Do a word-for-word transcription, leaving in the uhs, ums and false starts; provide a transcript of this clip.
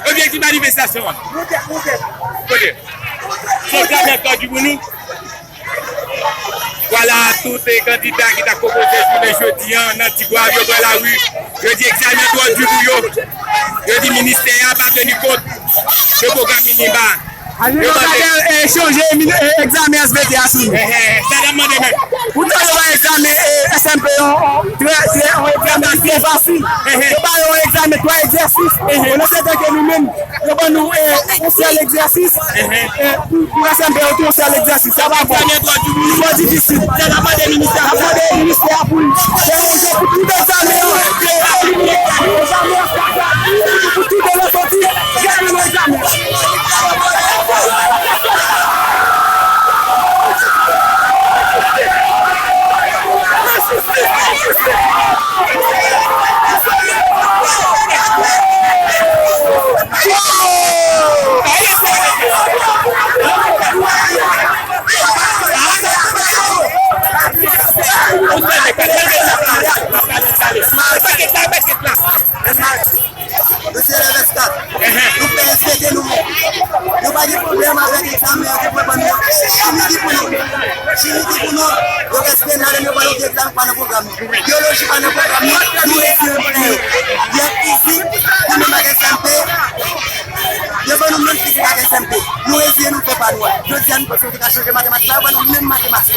Objektif manifestasyon an. Kote? Se yon grenn tòdi pou nou. Vwala, tout se kandida ki ta pwopoze jounen jodi an nan Tigwav, yo pran lari. Yo di egzamen twò di pou yo. Yo di ministè a pa teni kont de pwogram minima. Yo mande. Chonje egzamen S V T a sou nou. Sa n ap mande menm. Poutan yo bay egzamen S M P yon trè, trè, yon egzamen ki trè fasil. Yo ba yo yon egzamen twa egzèsis. Pandan se tan ke nou menm, yo ban nou yon sèl egzèsis. Pou, pou S M P yo tou, yon sèl egzèsis. Sa pa bon. Li twò difisil. Sa n ap mande ministè a pou l fè yon jan pou tout egzamen yo. Pou tout de lòt sòti, egzamen yo egzamen. Yo se elèv S kat. Nou fè S V T nou menm. Nou pa gen pwoblèm avèk egzamen an ke pwoblèm nan. Chimi ki pou nou. Chimi ki pou nou. Yo rèspè nan yo pa nan pwogram nou. Byoloji pa nan pwogram nou. Nou rete nan pwogram nou. Yè fizik, nou menm ak S M P. Yo ban nou menm fizik ak S M P. Nou reziye nou fè pa nou a. Jodi a nou panse yo te ka chanje matematik la, yo ban nou menm matematik.